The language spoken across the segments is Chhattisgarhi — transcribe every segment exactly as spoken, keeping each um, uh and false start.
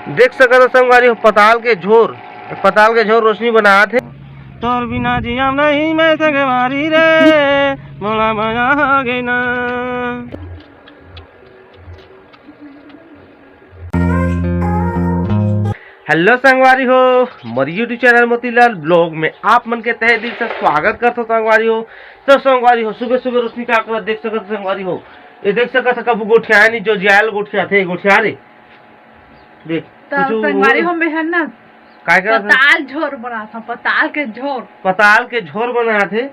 देख सकत हो संगवारी हो, पताल के झोर, पताल के झोर रोशनी बनात हे। तोर बिना जिया नहीं मैं संगवारी रे, मोला मया हो गे ना। हेलो संगवारी हो, मोर YouTube चैनल मोतीलाल ब्लॉग में आप मन के तहे दिल से स्वागत करथो संगवारी हो। तो संगवारी हो, सुबह सुबह रोशनी का करत देख सकत हो संगवारी हो, ये देख सकत हो कभू गोठिया नहीं, जो जायल गोठिया थे, गोठिया रे। देख, तो कुछ संगवारी हो, मैं हन ना, काय करत हन? पताल झोर बनात हन, पताल के झोर। पताल के झोर बनात हे।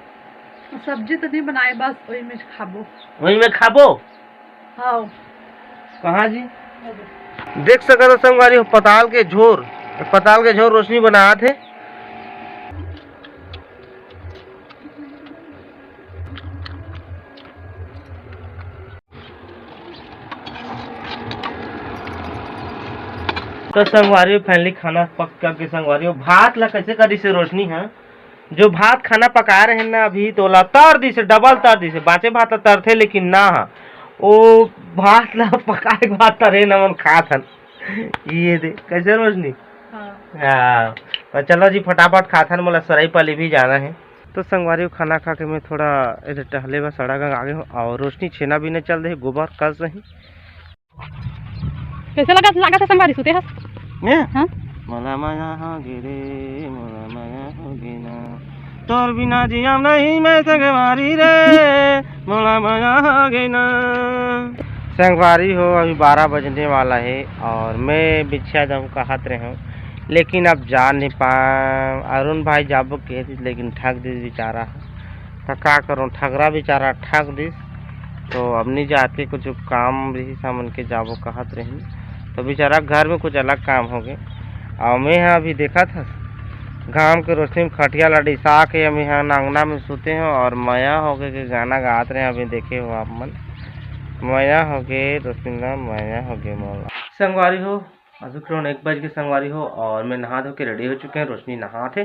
सब्जी तो नहीं बनाए, बस वही में खाबो। वही में खाबो? हाँ। कहाँ जी? देख सकत हो संगवारी हो, पताल के झोर, पताल के झोर रोशनी बनात हे। तो संगवारी हो, finally खाना पक के संगवारी हो, भात ला कैसे करिस हे रोशनी ह, जो भात खाना पका रहे ना अभी, तो ओला तर दिस हे, डबल तर दिस हे। बाँचे भात ला तरथे लेकिन ना ह, ओ भात ला पकाए के बाद तरे न मन खात हन। ये दे कैसे रोशनी। हाँ। हाँ, तो चलो जी फटाफट खात हन, मोला सरई पाली भी जाना है। तो संगवारी हो, खाना खा के मैं थोड़ा इधर टहले बर सड़क आ गे हूँ और रोशनी छेना बीने चल दे, गोबर कस रही। कैसे लगा, लागत हे संगवारी सुते हस? मैं? हाँ? मोला मया हो गे रे, मोला मया हो गे ना। तोर बिना जिया नहीं मैं संगवारी रे, मोला मया हो गे ना। संगवारी हो, अभी बारह बजने वाला है और मैं बिछिया जाऊँ कहत रहे हूँ, लेकिन अब जा नहीं पाए। अरुण भाई जाबो कहे, लेकिन ठग दिस बेचारा। तो का करूँ, ठगरा बेचारा ठग दिस। तो अब नहीं जाके कुछ काम रही सामन के जाबो कहत रही, तो बेचारा घर में कुछ अलग काम हो गए। और मैं यहाँ अभी देखा था घाम के रोशनी में खटिया ला डिसा के हम यहाँ अंगना में सुते हो और मया हो गे के गाना गात रहे। अभी देखे हो आप मन, मया हो गे रोशनी ला, मया हो गे मोला। संगवारी हो, अभी करीबन एक बज के संगवारी हो और मैं नहा धो के रेडी हो चुके हैं। रोशनी नहात हे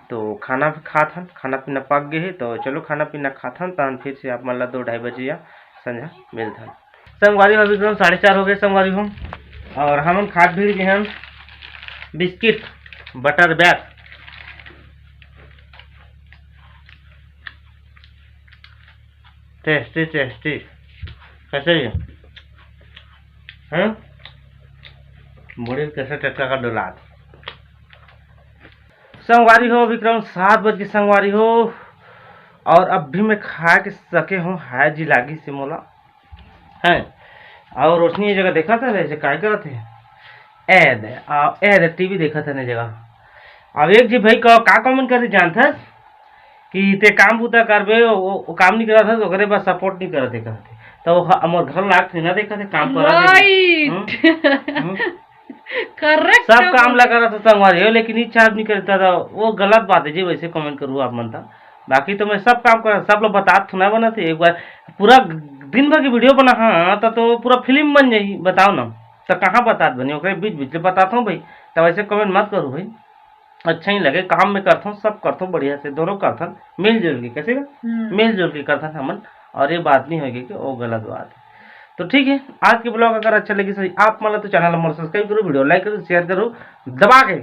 तो खाना भी खात हन, खाना पीना पक गए हे। तो चलो खाना पीना खात हन, तहन फिर से आप मन ला दो ढाई बजे या संझा मिलत हन। संगवारी हो, अभी करीबन साढ़े चार हो गए संगवारी हो, और हमन खात भी गए हन बिस्किट बटर बैग। Tasty tasty. कैसे ये? हैं? मुड़ी कैसे टटका का डोलात। संगवारी हो, अभी करीबन सात बज के संगवारी हो, और अब भी मैं खा के सके हूँ, हाय जी लागी से मोला। हैं? और रोशनी ये जगह देखा था, ऐसे काय करत हे? ए दे, आ, ए दे, टीवी देखत हे ने जगह। अब एक जी भाई का, का कमेंट करे जानत हस? कि ते काम बूता करबे, वो, वो काम नहीं करत हस, ओकरे बस सपोर्ट नहीं करत हे, कहत हे। तो वो ह-, हमर घर लाग थे ना, देखत हे काम करत हे। राइट। हम्म? हम्म? करेक्ट। सब काम ला करत हे संगवारी हो, लेकिन इच्छा नहीं करता था, वो गलत बात है जी। वैसे कमेंट करू आप मन था, बाकी तो मैं सब काम कर, सब लोग बतात थोड़ा बना थे। एक बार पूरा दिन भर की वीडियो बना, हाँ, तो, तो पूरा फिल्म बन जाई, बताओ ना। तो कहाँ बतात बनी, ओकरे बीच बीच ले बतात हूँ भाई। तो वैसे कमेंट मत करू भाई, अच्छा ही लगे। काम में करथों, सब करथों बढ़िया से, दोनों करथन मिलजुल के, कैसे का? हम्म। मिलजुल के करथन हमन, और ये बात नहीं होगी कि वो गलत बात है। तो ठीक है, आज के ब्लॉग अगर अच्छा लगी सही आप मन ला, तो चैनल मोर सब्सक्राइब करो, वीडियो लाइक करो, शेयर करो दबा के।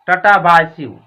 टाटा, बाय, सी यू।